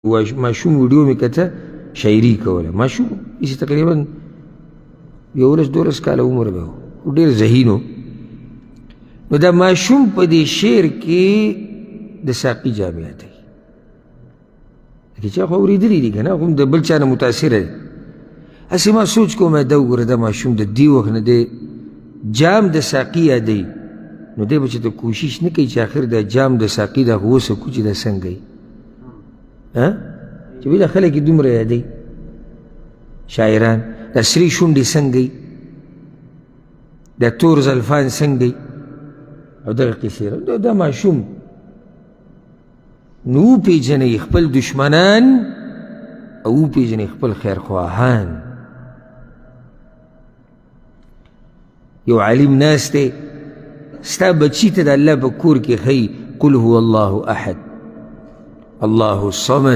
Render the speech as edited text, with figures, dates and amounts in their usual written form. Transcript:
ماشوم ویډیو مې کته، شاعري کوله ماشوم، هسې تقریبا 11 12 کاله عمر به و، ډېر ذهین و. نو دا ماشوم په دې شعر کې د ساقي جام یادوي، چې چا خو اورېدلي دي که نه، هم د بل چا نه متاثره دی. هسې ما سوچ کوم، دا وګوره دا ماشوم د دې وخت نه دی جام د ساقي یادوي، نو دی به چې ته کوشش نه کوي چې اخر دا جام د ساقي دا خو وڅکو چې دا څنګه وي، چې بیا خلک یې دومره یادوي شاعران، دا سرې شونډې څنګه وي، دا تور زلفان څنګه وي، او دغه قصې. دا ماشوم نو وپېژنئ خپل دشمنان او وپېژنئ خپل خیرخواهان. یو عالم ناست دی، ستا بچي ته د الله په کور کې ښیي قل هو الله احد الله الصمد.